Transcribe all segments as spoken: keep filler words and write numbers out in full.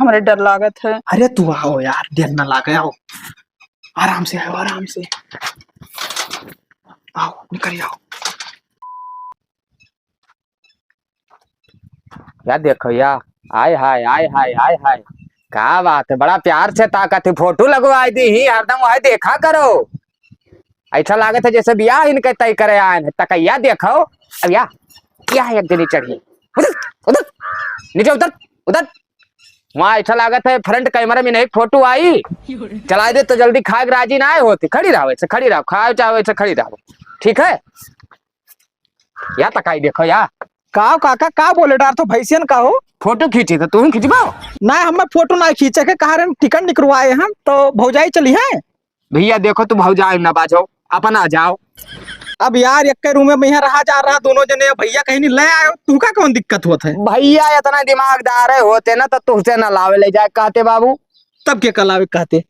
हमरे डर लागत है। अरे तू आओ यार, डर ना लागे, आओ, आराम से आओ, आराम से आओ, निकल आओ। या देखो या, आय हाय, आय हाय, आय हाय, का बात है, बड़ा प्यार से ताकत है, फोटो लगवाई दी ही, हरदम वही देखा करो। ऐसा लागत है जैसे बियाह इनके तय करे आए हैं। तकैया देखो, अब या, या एक जनी चढ़ी, उधर, उधर, नीचे उधर, उधर। वहाँ ऐसा लागत है front camera में नहीं फोटो आई, चला दे तो जल्दी खाए के राजी ना आए होती। खड़ी रहो ऐसे, खड़ी रहो, खाओ चाहो ऐसे खड़ी रहो, ठीक है? या तकाई देखो या। का हो काका, का बोले डार तो भैंसियन का हो? फोटो खींची तो तू खींचबो? ना, हमें फोटो ना खींचे के, कहा रहे टिकट निकलवाए हम तो भौजाई चली है। भैया देखो, तू भौजाई ना बाजो, अपना जाओ। अब यार, एक रूम में यहाँ रहा जा रहा, दोनों जने, भैया कहीं नहीं ले आयो, तू का कौन दिक्कत होत है? भैया इतना दिमागदार है होते ना तो तुझसे ना लावे ले जाए कहते बाबू। तब के कलावे कहते?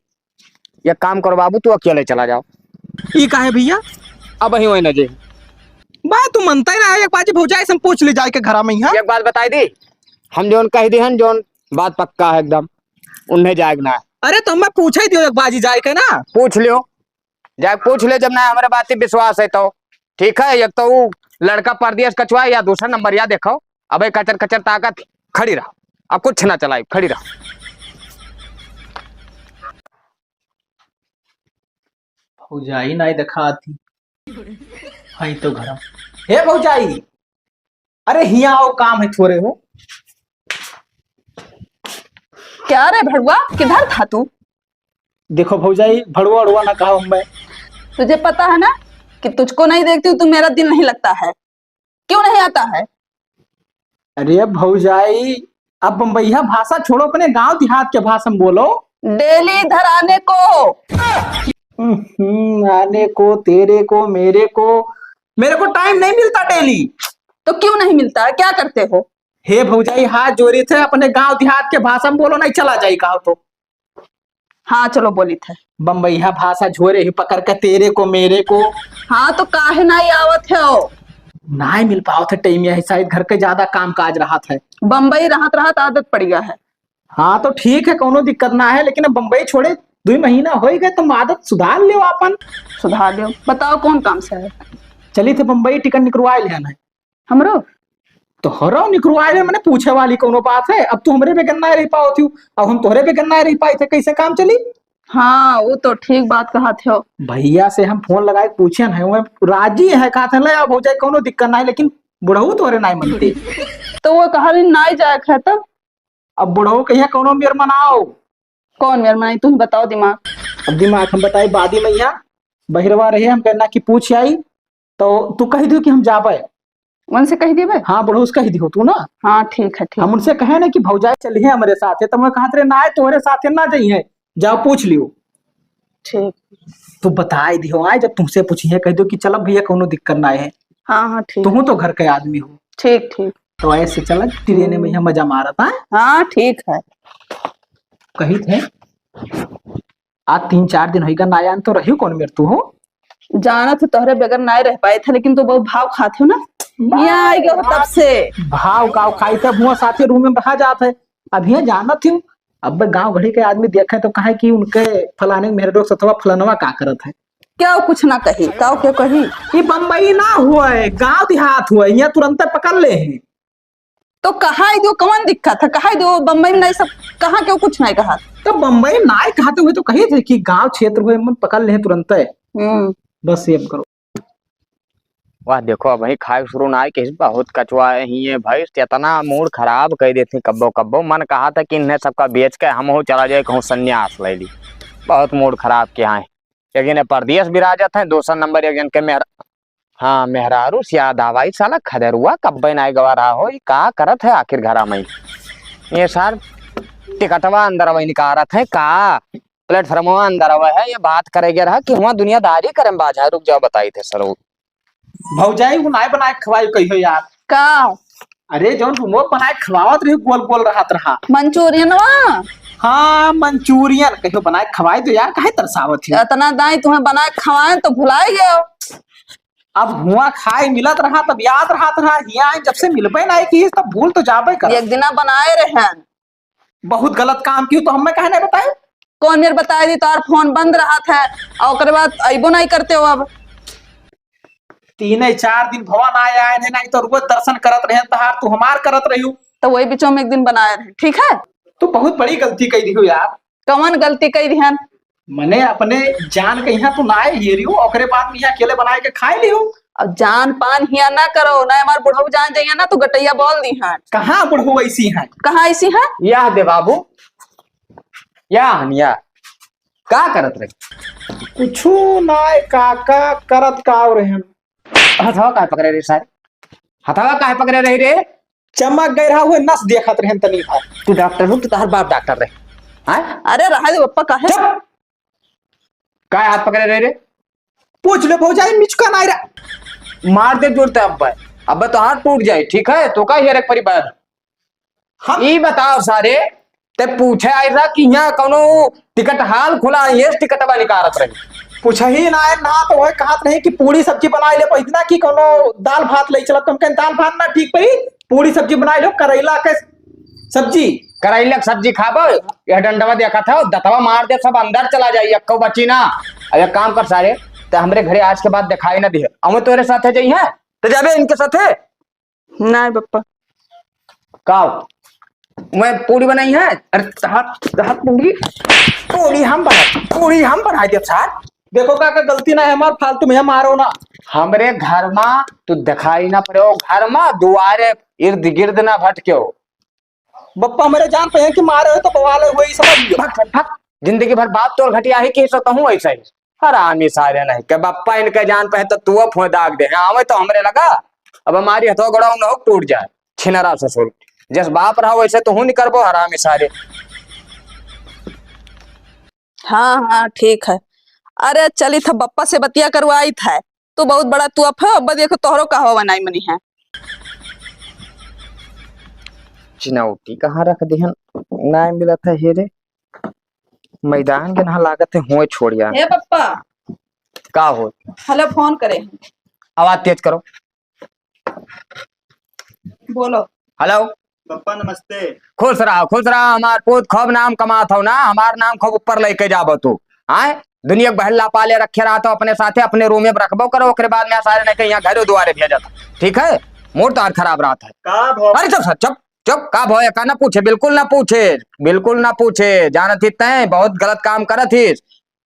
एक काम करो बाबू, तू अकेले चला जाओ। ई काहे भैया? अब ही वही न जे। बा, तू मनता ही रहा, एक बाजी भौजाई से हम पूछ ले जाए के घरा में यहाँ। एक बात बताई दी, हम जोन कह दी हन, जोन बात पक्का है एकदम, उन्हें जाएग ना है। अरे तो हमें पूछे दियो एक बाजी जाए के ना। पूछ लियो, जाए पूछ ले, जब ना हमारे बात पे विश्वास है तो। ठीक है, एक तो वो लड़का परदेस कचवा या दूसरा नंबर या देखो, अबे कचर कचर ताकत, खड़ी रहो, अब कुछ ना चलाई, खड़ी रहो। भौजाई नाई देखात ही। हई तो घरम। हे भौजाई, अरे हियाँ आओ, काम है थोड़े हो। क्या रे भड़ुआ, किधर था तू? देखो भौजाई, भड़ुआ उड़ुआ ना कहो हमें। तुझे पता है ना कि तुझको नहीं देखती हूँ तो मेरा दिल नहीं लगता है। क्यों नहीं आता है? अरे भौजाई, अब बम्बईया भाषा छोड़ो, अपने गांव देहात के भाषा में बोलो। डेली इधर आने को। हम्म, आने को, तेरे को, मेरे को, मेरे को टाइम नहीं मिलता डेली। तो क्यों नहीं मिलता है, क्या करते हो? हे भौजाई, हाथ जोड़ी थे, अपने गांव देहात के भाषा में बोलो, नहीं चला जाई कहो तो। हाँ, चलो बोली थे। बम्बईया भाषा झोरे ही पकड़ के तेरे को मेरे को। हाँ, तो काहे नाई आवत है ओ? नाई मिल पावत है टाइम, यही शायद घर के ज्यादा काम काज रहत है। बम्बई रहत रहत आदत पड़ गया है। हाँ, तो ठीक है, कोनो दिक्कत ना है, लेकिन अब बम्बई छोड़े दुई महीना हो ही गए, तुम आदत सुधार लियो आपन। सुधार लियो, बताओ कौन काम से है? चली थे बम्बई, टिकट निकलवा लिया ना। हमरो? तोहरो निकरवाए में मने पूछे वाली कौनो बात है? अब तू हमरे बेगन ना रह पावत हूँ, अब हम तोहरे बेगन ना रह पाई थे, कैसे काम चली? हाँ, वो तो ठीक बात कहत हो। भैया से हम फोन लगाए पूछे हैं, वो राजी है, कहत है, "ले आओ भौजाई, कौनो दिक्कत ना है, लेकिन बुढ़ऊ तोहरे ना मनते।" तो वो कहा रही, "ना जाए है तब?" अब बुढ़ऊ कहिया कौनो मेर मनाओ। कौन मेर मनाई, तुम बताओ दिमाग। अब दिमाग हम बताई, बादी मैया बहिरवा रहे, हम कहना कि पूछ आई, तो तू कह दियो कि हम जाबे। उनसे कह दियो बे? हाँ, बुढ़ऊ से कह दियो तू ना। हाँ, ठीक है, ठीक। हम उनसे कहे ना कि भौजाई चली है हमारे साथ है, तो मैं कहत रहे, "ना, तोहरे साथ है, ना जाई है, जाओ पूछ लियो।" ठीक। तू बताई दियो, आए जब तुमसे पूछी है, कह दियो कि चलब भैया, कौनो दिक्कत ना है। हाँ, हाँ, ठीक। तुहू तो घर के आदमी हो। ठीक, ठीक। तो ऐसे चला, ट्रेन में यहाँ मजा मारत, हाँ? हाँ, ठीक है। कही थे, आज तीन चार दिन होइगा ना आन, तो रहियो कौन मेर तू हो? जाना तो तोहरे बगैर ना रह पाए थे, लेकिन तू बहुत भाव खात हो ना। यहाँ आई गयो तब से। भाव का खाई थे, हुआ साथे रूम में रहा जात है। अब यहाँ जानत हूँ, अब गाँव घड़ी के आदमी देखे तो कहे कि उनके फलाने मेहरडोक सथवा फलनवा का करत है। क्या कुछ ना कही, का क्या कही? ये बम्बई ना हुआ है, गाँव देहात हुआ है, यहाँ तुरंत पकड़ ले हैं। तो कहा दियो, कौन दिक्कत है? कहा दियो, बम्बई में नहीं सब, कहाँ क्यों कुछ नहीं कहा? तो बम्बई में नहीं कहते हुए तो कही थे कि गांव क्षेत्र हुए, मन पकड़ ले तुरंत है। हम्म। बस ये करो। वाह, देखो, अब वही खाए शुरू ना आए कि बहुत कचवा है ही है भाई, इतना मूड खराब कर देते हैं कब्बो कब्बो। मन कहा था कि इन्हें सबका बेच के हम हो चला जाए, कहूँ संन्यास ले ली। बहुत मूड खराब किया है। एक जने परदेस बिराजत है, दूसरा नंबर एक जन के मेहर-, हाँ, मेहरारू से याद आवा, ई साला खदेरुआ कब्बे नाय गवा रहा हो, ई का करत है आखिर घरा में? ये सार टिकटवा अंदर वही निकारत है का? प्लेटफॉर्मवा अंदर वह है, ये बात करे गया रहा कि हुआ दुनियादारी करे में बाझा। रुक जाओ, बताई थे सर। भौजाई, वो नाय बनाए खवाई कहियो यार। का? अरे, जौन रुमो बनाए खवावत रही, गोल गोल रहत रहा। मंचूरियनवा? हाँ, मंचूरियन कहियो बनाए खवाई दो यार, काहे तरसावत हो? इतना दाई तुम्हें बनाए खवाए तो भुलाए गए हो। अब हुआ खाए मिलत रहा, तब याद रहत रहा, हिया आए जब से मिलबे ना की, तब भूल तो जाबे कर। एक दिना बनाए रहन। बहुत गलत काम कियो, तो हमें काहे नहीं बताए? कौन मेर बताए दी, तोहार फोन बंद रहत है, और ओकरे बाद अइबो नहीं करते हो अब। तीन चार दिन भवा ना आए हैं, नहीं तो रोज दर्शन करत रहे तहार, तू हमार करत रहियो। तो वही बीचों में एक दिन बनाए रहे, ठीक है? तू बहुत बड़ी गलती कई दियो यार। कौन गलती कई दिहन? मने अपने जान के यहाँ तू ना आए हेरियो, ओकरे बाद में यहाँ अकेले बनाए के खाए लियो। अब जान पान हिया ना करो, ना हमार बुढ़ऊ जान जइया ना तो गटैया बोल दिहन। कहाँ बुढ़ऊ ऐसी हैं? कहाँ ऐसी हैं? या दे बाबू, या हनिया, का करत रही? कुछु ना, काका करत का हो रहे हैं? हथवा काहे पकड़े रहे सारे? हथवा काहे पकड़े रही रे? चमक गए रहा, हुए नस देखत रहन तनी भर। तू डॉक्टर हो, तू तोहर बाप डॉक्टर रहे। हाँ? अरे रहा दे पप्पा, काहे? चुप! काहे हाथ पकड़े रहे रे? पूछ ले भौजाई, मिचका नाई रा। मार दे जोर ते अब्बे। अब्बे तो हाथ टूट जाए, ठीक है? तो का ये रख परिवार? हम ई बताओ सारे, ते पूछे आए रहा कि यहाँ कौनो टिकट हाल खुला है, ये टिकटवा निकारत रहे। पूछही ना है ना, तो वह कहत रहे कि पूरी सब्जी बनाए ले, इतना कि कौनो दाल भात ले चलत, तुम कहें दाल भात ना ठीक पड़ी, पूरी सब्जी बनाए लो, करैला के सब्जी। करैला के सब्जी खाबो, यह डंडवा देखत हो, दतवा मार दे, सब अंदर चला जाई, एक्को बची ना। अब एक काम कर सारे, ते हमरे घरे आज के बाद दिखाई ना दिहे, अवे तोरे साथे जइहे, ते जाबे इनके साथे। नहीं पप्पा। का हो? मैं पूरी बनाई है? अरे तहार, तहार पूरी, पूरी हम बना, पूरी हम बनाई दे सार। देखो काका, गलती ना है हमार, फालतू में मारो ना। हमरे घर मा तू दिखाई ना पड़ो, घर मा दुआरे इर्द गिर्द ना भटक्यो। बप्पा हमरे जान पे है कि मारे हो तो बवाल है, वही समझ लियो। भक, भक, भक। जिंदगी भर बाप तोर घटिया ही कि सो कहूँ ऐसा ही। हरामी सारे नहीं के बप्पा इनके जान पे है तो तू फोन दाग दे। आवे तो हमरे लगा, अब हमारी हथवा गोड़ा न हो टूट जाए। छिनरा ससुर, जस बाप रहा वैसे तो हूँ नहीं करबो, हरामी सारे। हाँ, हाँ, ठीक है। अरे, चली था बप्पा से बतिया करवाई था। तू बहुत बड़ा तू अफ है, अब देखो तोहरो कहवा बनाई मनी है। चिनौटी कहाँ रख दिहन? ना मिलत है, हे रे। मैदान के नहा लागत है, हुए छोड़िया। हे पप्पा। का हो? हेलो, फोन करे हैं। आवाज तेज करो। बोलो। हेलो। पप्पा नमस्ते। खुश रहा, खुश रहा, हमार पूत खूब नाम कमात हो ना, हमार नाम खूब ऊपर लेके जाबो तू। आए, दुनिया के बहल्ला पाले रखे रहा तो अपने साथे, अपने रूम में रखबो करो, ओकरे बाद में सारे नहीं के यहाँ घरे दुआरे भेजत। ठीक है, मूड तो आज खराब रहत है। का भो? अरे चुप सर, चुप, चुप, का भो, का ना पूछे, बिल्कुल ना पूछे, बिल्कुल ना पूछे, जानत ही तैं बहुत गलत काम करत ही।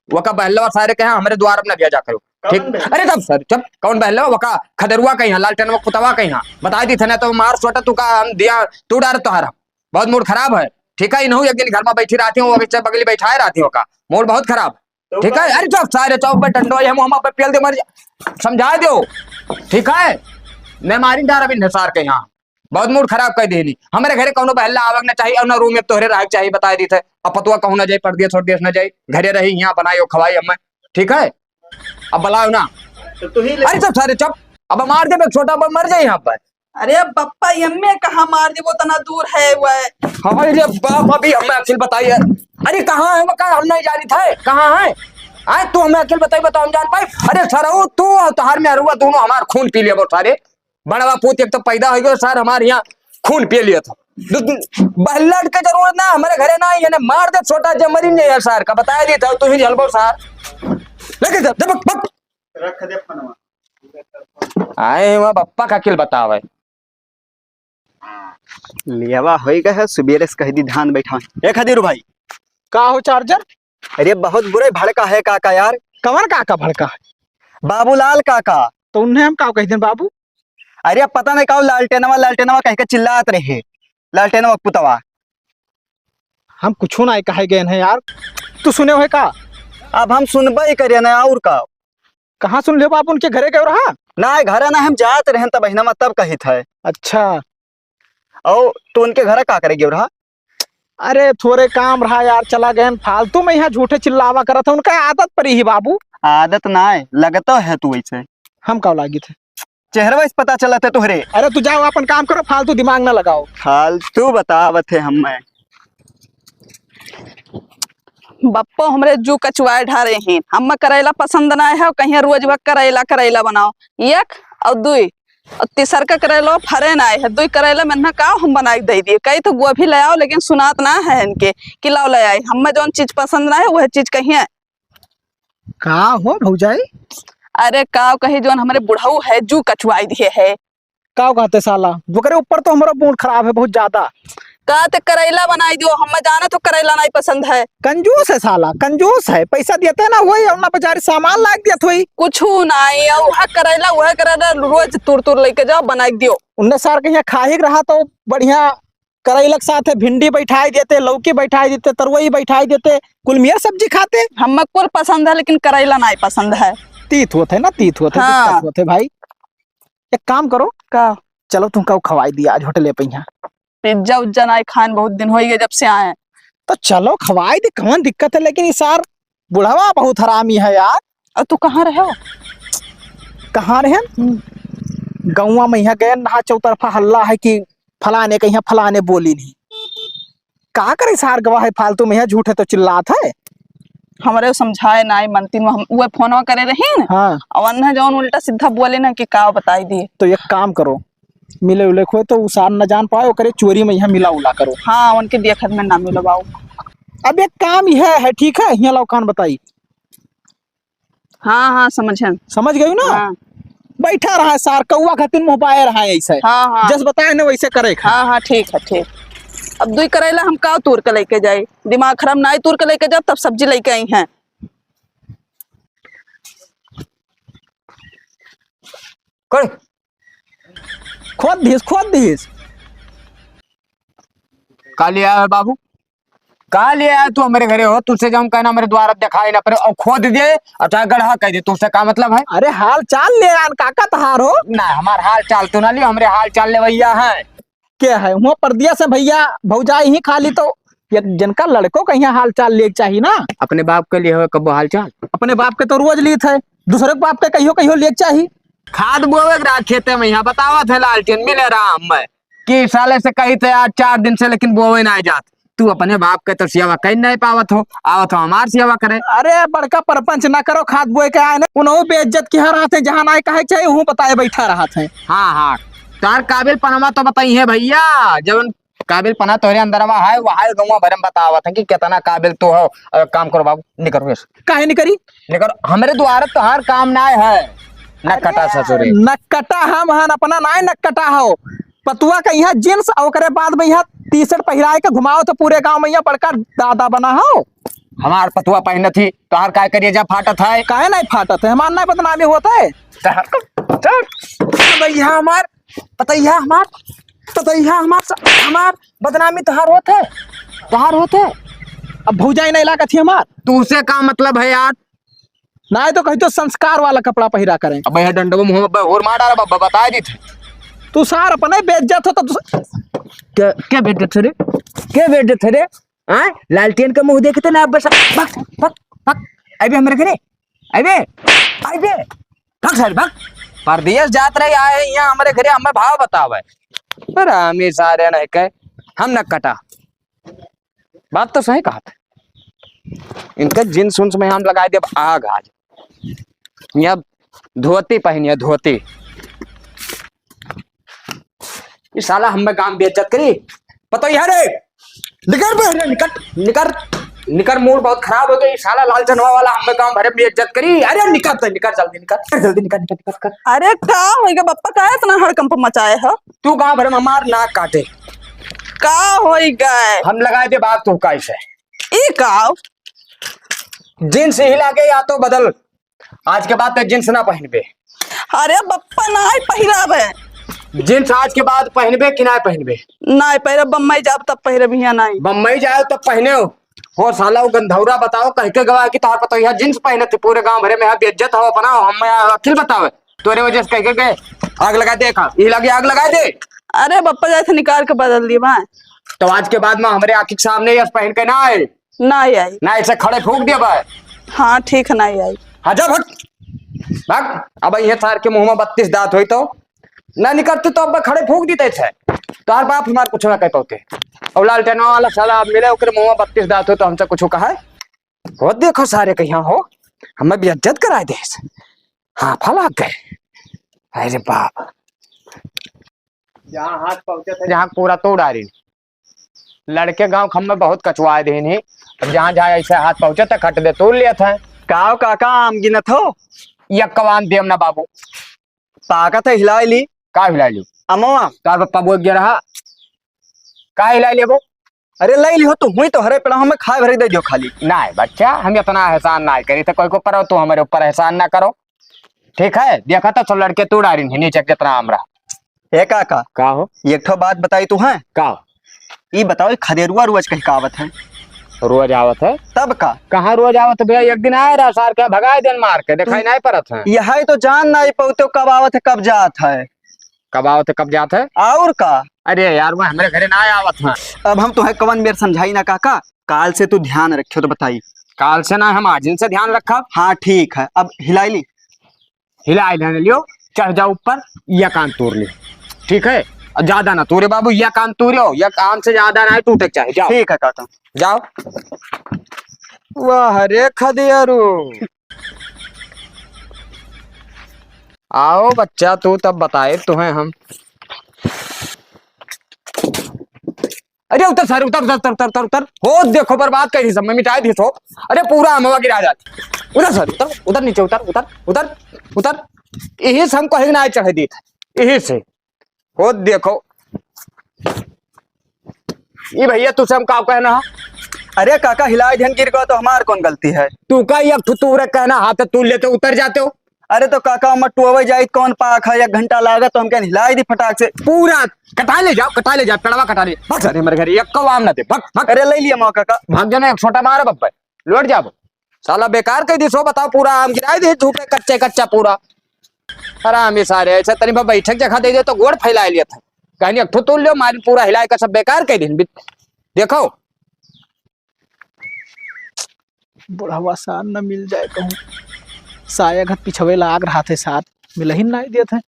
वका बहलवा सारे के यहाँ हमरे द्वार में न भेजा करो। ठीक? अरे तब सर, जब कौन बहलवा? वका खदरुआ कहीं है, लालटेनवा पुतवा कहीं है। बताई दी थे ना तो मार सोटा तू का हम दिया, तू डार तोहरा। बहुत मूड खराब है। ठीक है, इनहू एक दिन घर में बैठी रहती हूँ, वो बगली बैठाए रहती हूँ का। मूड बहुत खराब। ठीक है, अरे चुप सारे चौक पे डंडो, ये मुँह पे पेल दे मर जा। समझा दो। ठीक है? मैं मारी डार अभी निसार के यहाँ। बहुत मूड खराब कर देनी। हमरे घरे कौनो बहल्ला आवक ना चाहिए और ना रूम में तोहरे रहक चाहिए, बताए दी थे। अब पतुआ कहूँ ना जाए, परदेस वरदेस ना जाए, घरे रही, यहाँ बनाई और खवाई हमें, ठीक है? अब बुलाओ ना। तो तू ही ले। अरे चुप सारे चुप, अब मार दे, छोटा बा मर जाए यहाँ पर। अरे बप्पा, एम्मे कहाँ मार दे, वो तना दूर है वह। हाँ रे बाप, अभी हमें अखिल बताइए। अरे कहाँ है वो, कहाँ हम नहीं जानी था, कहाँ है? आए तू हमें अखिल बताई, बताओ हम जान पाए। अरे सरऊ तू और तोहार मेहरुआ दोनों हमार खून पी लिया वो सारे। बड़वा पूत एक तो पैदा हो गयो सार, हमारे यहाँ खून पिए लिया था। दु-, दु-, बहलट के जरूरत ना, हमारे घरे ना आई, इन्हें मार दे छोटा, जे मरी नहीं है सार का, बताया दी था, तू ही झलबो सार। लेके जा, जा, बक, बक। रख दे फोनवा। आए हैं वहाँ बप्पा का किल बतावे। लियावा होई गए है, सुबेरे से कह दी धान बैठा। ए खदीरू भाई। का हो चार्जर? अरे बहुत बुरे भड़का है काका यार। कवन काका भड़का है? बाबूलाल काका। तो उन्हें हम का कह दें बाबू? अरे पता नहीं का लालटेनवा, लालटेनवा कह के चिल्लात रहे। लालटेनवा पुतवा। हम कुछो ना कहे गए हैं यार। तू सुने हो का? अब हम सुनबे ही करे ना और का। कहाँ सुन लियो बाप, उनके घरे गयो रहा? ना, घरे ना, हम जात रहन तब बहिना में तब कहित है। अच्छा। और तू उनके घरे का करे गयो रहा? अरे थोरे काम रहा यार, चला गए। फालतू में यहाँ झूठे चिल्लावा करत है, उनका आदत परी ही बाबू। आदत ना है, लगता है तू ऐसे। हम का लागित है? चेहरवा से पता चलत है तोहरे। अरे तू जाओ अपन काम करो, फालतू दिमाग ना लगाओ। फालतू बतावत है हमें। बप्पो हमरे जू कचुआए ढारे हैं। हम्मे करैला पसंद ना है, कहिया रोज वह करैला, करैला बनाओ। एक और दुई, और तीसर का करैला फरे नाहीं है, दुई करैला में ना का हम बनाइ के दइ दिए, कही तो गोभी ले आओ, लेकिन सुनात ना है इनके कि लाओ ले आई। हमें जौन चीज पसंद ना है, वह चीज कहिए। का हो भौजाई? अरे का कही, जौन हमरे बुढ़ऊ है, जू कचुआई दिए है। का कहते साला, ओकरे ऊपर तो हमरा मूड खराब है बहुत ज्यादा। का ते करैला बनाई दियो, हमें जाना तो करैला नहीं पसंद है। कंजूस है साला, कंजूस है, पैसा देते ना वही, और ना बेचारी सामान लाग दिया थोई। कुछ नहीं, और वह करैला, वह करैला रोज तोड़ तोड़ लेके जाओ, बनाई दियो। उन्ने सार के यहाँ खाही के रहा तो बढ़िया करैला के साथ है, भिंडी बैठाई देते, लौकी बैठाई देते, तरुई बैठाई देते, कुल मियर सब्जी खाते। हमें कुल पसंद है, लेकिन करैला नहीं पसंद है। तीत होत है ना, तीत होत है, हाँ। दिक्कत होत है भाई। एक काम करो, का? चलो तुमका खवाई दिया आज होटले पे यहाँ। पिज्जा उज्जा नहीं खान, बहुत दिन हो गए जब से आए। तो चलो खवाई दे, कौन दिक्कत है, लेकिन ये सार बुढ़वा बहुत हरामी है यार। और तू कहाँ रहे हो? कहाँ रहे? हम्म। गौवा में यहाँ गए, नहा चौतरफा हल्ला है कि फलाने के यहाँ फलाने बोली नहीं। का करे सार गवा है, फालतू में यहाँ झूठे तो चिल्लात है। हमरे समझाए नाई मनतीन, हम उहे फोनवा करे रहीन। हाँ। और अन्ना जौन उल्टा सीधा बोले ना कि का बताई दिए। तो एक काम करो, मिले उले खोए तो उ सार न जान पाए, ओकरे चोरी में यहाँ मिला उला करो। हाँ, उनके देखत में ना मिलो बाऊ। अब एक काम यह है, ठीक है, यहाँ लाओ कान बताई। हाँ, हाँ, समझन। समझ गई ना? हाँ। बैठा रहा है सार, कौआ खातिर मुँह बाए रहा है ऐसे। हाँ, हाँ। जस बताए ना वैसे करे खा। हाँ, हाँ, ठीक है, ठीक। अब दुई करैला हम का तूर के लेके जाई? दिमाग खराब नाई तूर के लेके जाब, तब सब्जी लेके आई हैं। कर। खोद दिस, खोद दिस। का ले आया है बाबू? का ले आया तू हमरे घरे हो? तुझसे जब हम कहना हमरे द्वार दिखाई ना पड़े और खोद दे और चाहे गढ़ा कह दे, तुझसे का मतलब है? अरे हाल चाल ले आन काका तहार हो। ना, हमार हाल चाल तू ना लियो, हमरे हाल चाल ले भैया है। के है? हुआ परदेस है भैया, भौजाई ही खाली तो एक जनका लड़को का यहाँ हाल चाल ले के चाही ना। अपने बाप के लिए हो कबो हाल चाल? अपने बाप के तो रोज लीत है, दूसरे के बाप के कहियो कहियो ले के चाही। खाद बोवे के रहा खेते में, यहाँ बतावत है लालटेन मिले राम में कि साले से कही थे आज चार दिन से, लेकिन बोवे ना जात। तू अपने बाप के तो सेवा कर नहीं पावत हो, आवत हो हमार सेवा करे। अरे बड़का परपंच ना करो, खाद बोए के आए ना, उन्हों बेइज्जत किहा रहत है, जहाँ ना कहे चाहिए वहूँ बताए बैठा रहत है। हाँ, हाँ, तार काबिल पनमा तो बताई है भैया, जब काबिल पना तोहरे अंदरवा है, वह है गौवा भरे में बतावत है कि कितना काबिल तू हो। अब काम करो बाबू, निकरो यहाँ से। काहे निकरी? निकरो, हमरे द्वारा तोहार काम ना है। नक्कटा अरे, ससुरे। नक्कटा हम हन, अपना नाय नक्कटा हो। पतुआ का यहाँ जींस और ओकरे बाद में यहाँ टी-शर्ट पहिराए के घुमाओ तो पूरे गांव में यहाँ बड़का दादा बना हो। हमार पतुआ पहनत ही, तोहार काय करिए जा फाटत है? काहे नहीं फाटत है? हमार ना बदनामी होत है। चल, चल। भैया हमार पतैया हमार, पतैया हमार स-, हमार बदनामी तोहार होत है, तोहार होत है। अब भौजाई नहीं लागत ही हमार। तू से का मतलब है यार? ना तो कही तो संस्कार वाला कपड़ा पहिरा करें। अब यह डंडवा मुंह में और मार डाला बाबा, बता दी थे। तू सार अपने बेइज्जत हो तो तू स- क्या, क्या बेइज्जत है रे? क्या बेइज्जत है रे? हाँ? लालटेन का मुंह देखते ना अब बस, भग, भग, भग। अबे हमरे घरे, अबे, अबे। भाग सारे, भाग। परदेस जात रहे, आए यहाँ हमरे घरे, हमें भाव बतावे। अरे, हम ये सारे नहीं कहे, हम नक्कटा। बात तो सही कहत है। इनका जींस उन्स में हम लगाए देब आग आज। यहाँ धोती पहनिए, धोती। ई साला हम्मे काम बेइज्जत करी। पतोहिया रे, निकर बे, अरे निकर, निकर, निकर, मूड बहुत खराब हो गया। ई साला लालचनवा वाला हम्मे काम भरे बेइज्जत करी। अरे निकर तो निकर, जल्दी निकर, जल्दी निकर, निकर, निकर, निकर। अरे का होइगा बप्पा, का इतना हड़कंप मचाए हो? तू गाँव भरे में हमार नाक काटे। का होइगा? हम लगाए दे बात तू का इसे। ई का? जींस ही लागे या तो बदल। आज के बाद ते जींस ना पहिनबे। अरे बप्पा, नाय पहिराबे। जींस आज के बाद पहिनबे कि नाय पहिनबे? नाय पहिरब, बम्बई जाब तब पहिरब, हियाँ नाय। बम्बई जाए तब पहिने हो। हो साला, वो गंधौरा बताओ, कह के गवा कि तोहार पतोहिया जींस पहिने थे, पूरे गांव भरे में यहाँ बेइज्जत हो अपना, हम यहाँ अखिल बतावे। तोरे वजह से कह के गए, आग लगा दे, खा, ई लगे आग लगा दे। अरे बप्पा, जाए थे निकाल के बदल दिए भाई। तो आज के बाद में हमरे आँखी के सामने यस पहन के ना आए। ना आई। ना, इसे खड़े फूंक दिया भाई। हाँ, ठीक है, ना आई। हाँ, जा भाग, भाग। अब ये सार के मुंह में बत्तीस दांत होई तो ना निकलते तो अब खड़े फूंक देते थे। तोहार बाप हमार कुछ ना कह पाते। और लालटेनवा वाला साला अब मिले, ओकरे मुंह में बत्तीस दांत हो तो हमसे कुछ कहा है? वो देखो सारे कहिया हो, हमें बेइज्जत कराए दे। हाँ, फला गए। अरे बाप, जहाँ हाथ पहुँचत है, जहाँ पूरा तोड़ डारिन। लड़के गाँव क हम्मे बहुत कचवाए देहिन ही। अब जहाँ जहाँ ऐसे हाथ पहुँचत है, खट दे तोड़ लेत है। काव काका, आम गिनत हो? यक्कवा आम देम ना बाबू। पाकत है, हिलाइ ली। का हिलाइ ली? अमवा। का पप्पा बोल गया रहा? का हिलाइ लेबो? अरे लइ लिहो तू, हुई तो हरे पेड़ा हमें खाए भरे दे दियो खाली। नाहीं बच्चा, हम इतना एहसान नाहीं करी थे कोई को, पर तू हमरे ऊपर एहसान ना करो। ठीक है, देखा तो सब लड़के तोड़ डारिन ही नीचे जितना आम रहा। ए काका। का हो? एक ठो बात बताई तू है। का? ई बताओ, ई खदेरुआ रोज कहीं का आवत है? रोज आवत है। तब का? कहाँ रोज आवत है भैया? एक दिन आए रहा सार के, भगाए दिन मार के, दिखाई नाहीं पड़त है। यही तो जान नाहीं पउते कब आवत है, कब जात है। कब आवत है, कब जात है? और का? अरे यार, वो हमरे घरे नाहीं आवत है। अब हम तुहे कवन बेर समझाई ना काका, काल से तू ध्यान रखियो तो बताई। काल से ना, हम आजिन से ध्यान रखब। हाँ ठीक है, अब हिलाई ली। हिलाई लेने लियो, चढ़ जाओ ऊपर, यह कान तोड़ लियो, ठीक है? और ज्यादा ना तोड़े बाबू, यह कान तोड़ियो, यह कान से ज्यादा ना टूटे के चाहे, जाओ। ठीक है काका। जाओ। वाह रे खदियारू। आओ बच्चा, तू तब बताए तुहे हम। अरे उतर सारे, उतर, उतर, उतर, उतर, उतर, उतर। हो देखो, बर्बाद कर दी सब, मैं मिटाए दी सो। अरे पूरा अमवा गिरा जात। उतर सारे, उतर, उतर नीचे, उतर, उतर, उतर, उतर। यही से हमको है ना चढ़े दी था, यही से। हो देखो, ये भैया तुझसे हम का कहना है? अरे काका, हिलाए ध्यान गिर गया तो हमार कौन गलती है? तू का एक ठो तू रे कहना, हाथ तू लेते उतर जाते हो। अरे तो काका, हम टुअवे जाइत कौन पाक है, एक घंटा लागत तो हमके हिलाई दी फटाक से। पूरा कटा ले जाओ, कटा ले जाओ, पेड़वा कटा ले। भाग सारे हमारे घर, एक को आम ना दे, भाग, भाग। अरे ले लिया मौका का। भाग जाना, एक छोटा मारा बब्बे, लौट जाबो। साला बेकार कह दी सो, बताओ, पूरा आम गिराए दे, झूठे कच्चे कच्चा पूरा। हरामी सारे, ऐसे तनी पर बैठक जगह दे दे तो गोड़ फैलाए लिया था। कहनी एक ठो तोड़ लियो, मारी पूरा हिलाए का सब बेकार कह दिन। देखो, बुढ़वा सार न मिल जाए कहूँ। साया घर पिछवे लाग रहा थे सार, मिलहिन नाहीं देत है।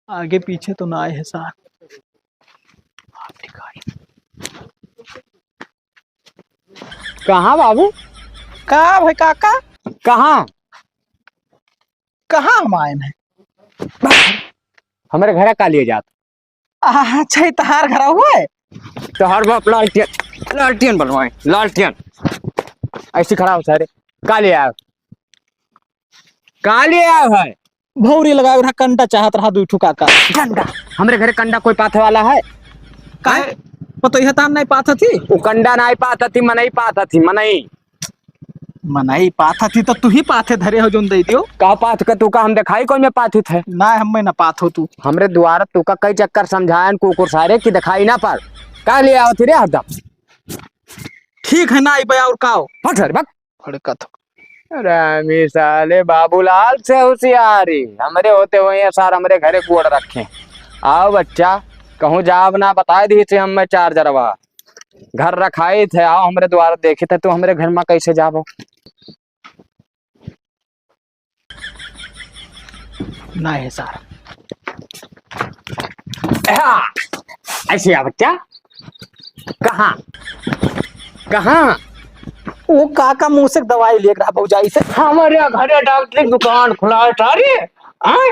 आगे पीछे तो नाहीं है सार। कहाँ बाबू? का भाई काका? कहाँ? कहाँ हम आए हैं? हमरे घरा का लिए जात? अच्छा, ई तहार घरा हुआ है? तोहर बाप लालटेन, लालटेन बनवाए, लालटेन। ऐसे खड़ा हो सारे, का ले आयो? का ले आयो है? भौरी लगाए रहा, कंडा चाहत रहा, दुई ठो काका। कंडा? हमरे घरे कंडा कोई पाथे वाला है? काहे? हैं? पतोहिया तान नाहीं पाथा थी? वो कंडा नाहीं पाथा थी, मनई पाथा थी, मनई। मनई पाथा थी तो तू ही पाथे धरे हो जोन दे दियो। का पाथ का तू का हम दिखाई कोई में पाथित है? ना, हमें ना पाथ हो तू। हमरे द्वारा तू का कई चक्कर समझायन कुकुर सारे की दिखाई ना पड़। का ले आवत रे हरदम? ठीक है ना, आई बे और का हो? हट रे, भाग। भड़कत हो। रामी साले बाबूलाल से होशियारी, हमरे होते हुए ये सार हमरे घरे गोड़ रखे। आओ बच्चा, कहूँ जाब ना, बताए दी से हम मैं चार्जरवा। घर रखाई थे, आओ हमरे द्वार देखी थे, तू हमरे घर में कैसे जाबो? ना है सार। हाँ, ऐसे आ बच्चा। कहाँ? कहाँ? वो काका मुँह से दवाई लेके रहा भौजाई से। हमारे घरे डॉक्टरी की दुकान खुला है सारे। हाँ?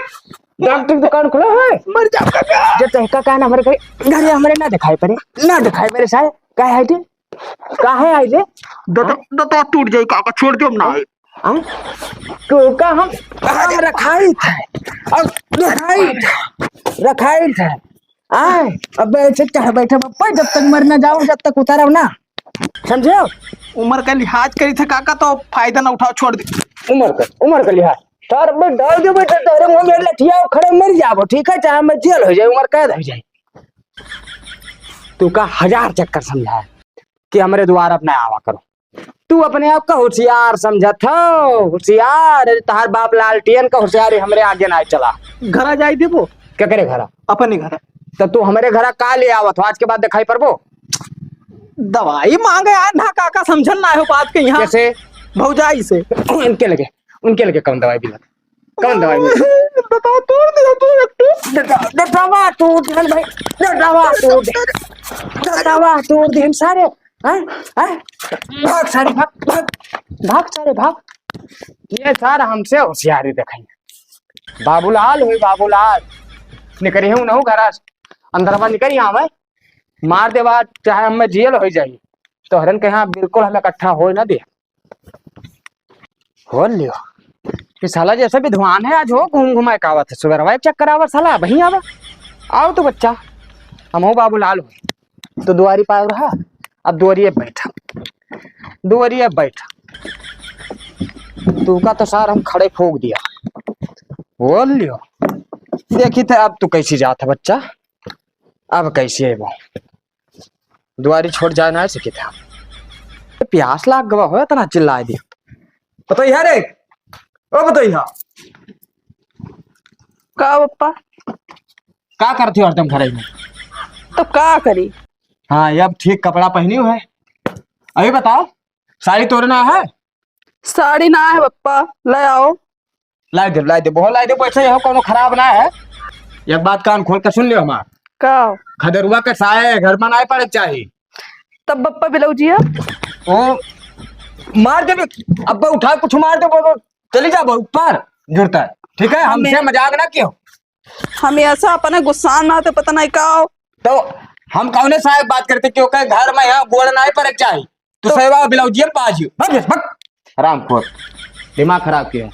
डॉक्टरी की दुकान खुला है? मर जाओ काका। जे तहका का ना हमारे घरे, घरे हमारे ना दिखाई पड़े, ना दिखाई पड़े सारे। का है जी? काहे आई रे? दता, हाँ? दता टूट जाई काका, छोड़ दे हम ना आई। हाँ? तो का हम, हम रखाई थे। और रखाई थे। रखाई थे। आए, अब ऐसे चाहे बैठे बप्पा, जब तक मर ना जाओ, जब तक उतारो ना। समझे? उम्र का लिहाज करी थे काका, तो फायदा ना उठाओ, छोड़ दे। उम्र का, उम्र का लिहाज। तार में डाल दे बेटा, तारे मुंह में लठिया खड़े मर जाबो, ठीक है? चाहे मैं जेल हो जाए, उम्र कैद हो जाए। तू का हजार चक्कर समझाए कि हमरे द्वार अब ना आवा करो। तू अपने आप का होशियार समझत हो, होशियार। अरे तहार बाप लालटेन का होशियारी हमरे आगे ना चला। घरा जाई देबो? केकरे घरा? अपने घरा। तो तू हमरे घरा का ले आवत हो? आज के बाद दिखाई पड़बो? दवाई मांगे आए ना काका, समझल ना हो बात के यहाँ। कैसे? भौजाई से। उनके लगे, उनके लगे कौन दवाई मिला? कौन दवाई मिला? दतवा तोड़ दिया तू एक ठो। दतवा, दतवा तोड़ दिहन भाई, दतवा तोड़ दे, दतवा तोड़ दिहन सारे। हैं? हैं? भाग सारे, भाग, भाग, भाग सारे, भाग। ये सार हमसे होशियारी देखाई। बाबूलाल हुई, बाबूलाल। निकरी हूँ नहू घरा से, अंदरवा निकरी आवे, मार देवा, चाहे हमें जेल होइ जाई, तोहरन के यहाँ बिल्कुल हम इकट्ठा होइ ना दे। हो लियो, कि साला जैसे विद्वान है आज हो, घूम घुमाए का आवत है, सुबेरवा एक चक्कर आवा साला, वहीं आवा। आओ तो बच्चा, हमहू बाबू लाल हो, तो दुआरी पाए रहा, अब दुआरिये बैठा, दुआरिये बैठा। तू का तो सार हम खड़े फूंक दिया। बोल लियो, देखी थे अब तू कैसी जात है बच्चा, अब कैसी है वो दुआरी छोड़ जाए ना सके था। प्यास लाग गवा हो, इतना चिल्लाए दिया। बतैया रे, ओ बतैया। का पप्पा? का करती हो हरदम घरे में? तो का करी? हाँ, ये अब ठीक कपड़ा पहनी हो है। अभी बताओ, साड़ी तोरे ना है? साड़ी ना है पप्पा, ले आओ। लाई दे, लाई दे, बहुत लाई दे, पैसा यह कोनो खराब ना है। एक बात कान खोल के सुन लियो हमार। का? खदरुआ के साया घर में नाई पड़े के चाही। तब पप्पा ब्लाउजिया? ओ, मार दे, अब्बा उठा कुछ मार दे, वो, वो चली जा ऊपर जुड़ता है, ठीक है? हमसे हमें मजाक ना कियो। हमेशा अपने गुस्सा में आते, पता नहीं का हो। तो हम कौने साहब बात करते, क्योंकि घर में यहाँ गोड़ ना पड़े के चाही। तू तो सेवा ब्लाउजिया पाजियो। भाग, भाग। हरामखोर। दिमाग खराब किया।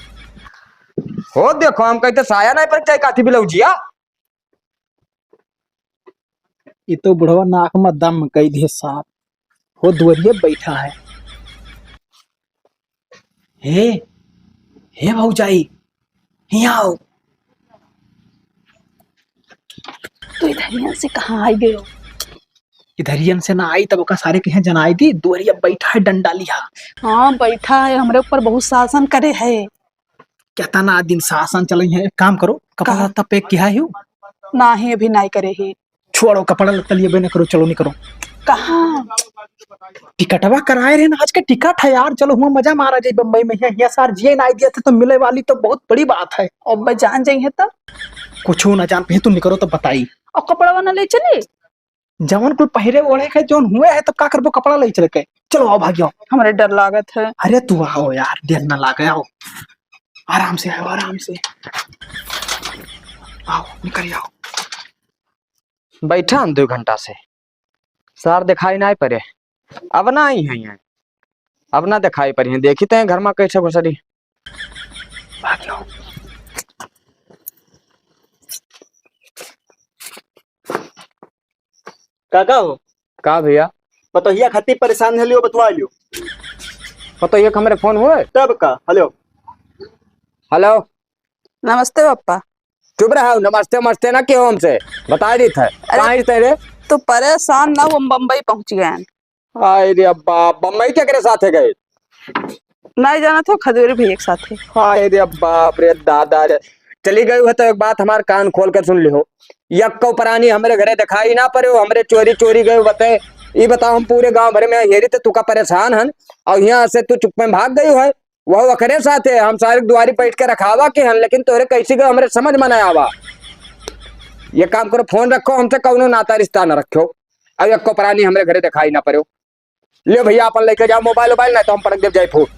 हो देखो, हम कहते साया नहीं पड़े के चाही, काथी ब्लाउजिया। ये तो बुढ़वा नाक में दम कई दिए साहब। हो दुआरिये बैठा है। हे, हे भौजाई, हियाँ आओ। तू इधरियन से कहाँ आई गयो? इधरियन से ना आई तब ओका सारे के यहाँ जनाई दी, दुआरिया बैठा है डंडा लिहा। हाँ, बैठा है, हमरे ऊपर बहुत शासन करे है। केतना दिन शासन चलई है, एक काम करो, कपड़ा का? लत्ता pack किहा है? नाही, अभी नाही करे ही। छोड़ो, कपड़ा लत्ता लिए बे न करो, चलो निकरो। कहाँ? टिकटवा कराए रहे ना, आज के टिकट है यार, चलो हुआ मजा मारा जाए बम्बई में। हियाँ, हियाँ सार जिए ना दिया थे तो मिले वाली तो बहुत बड़ी बात है। अब जान जाइए तो? कुछ ना जान पे, तू निकरो तो बताई। और कपड़वा ना ले चली? जवन कुल पहिरे ओढ़े के जौन हुए है, तब का करबो, कपड़ा ले चल के। चलो, आओ, भाग्यो। हमरे डर लागत है। अरे, तू आओ यार, डर ना लागे, आओ। आराम से आओ, आराम से। आओ, निकल आओ। बैठा हम दो घंटा से, सार दिखाई ना पड़े। अब ना आई हैं, अब ना दिखाई पड़ी हैं। देखी ते घर में कैसे घुसरी। भाग्यो। काका हो। का भैया? पतोहिया खातिर परेशान है, लियो, बतवा लियो। पतोहिया के हमरे फोन हुए? तब का? हेलो। हेलो। नमस्ते पप्पा। चुप रहा, नमस्ते नमस्ते ना क्यों हमसे, बता दी था। अरे, कहाँ रहते रे? तो परेशान ना, वो बम्बई पहुँच गए हैं। हाय रे अब्बा, बम्बई केकरे साथे गए? नहीं जाना तो खजूरी भैया के साथे। हाय रे बाप रे दादा रे। चली गई हो तो एक बात हमार कान खोल के सुन लिहो। यक्को प्राणी हमरे घरे दिखाई ना पड़े हो, हमरे चोरी चोरी गए बते। ई बताओ, हम पूरे गांव भर में हेरी तो तुका परेशान हन और यहाँ से तू चुप में भाग गई है। वह ओकरे साथे, हम सारे दुआरी बैठ के रखावा के हन, लेकिन तोरे कैसी गए हमरे समझ में ना आवा। ये काम करो, फोन रखो, हमसे कौनो नाता रिश्ता ना रखो। अब यक्को प्राणी हमरे घरे दिखाई ना पड़े हो। ले भैया, अपन लेके जाओ मोबाइल वोबाइल, नहीं तो हम पटक देब जाई फूट।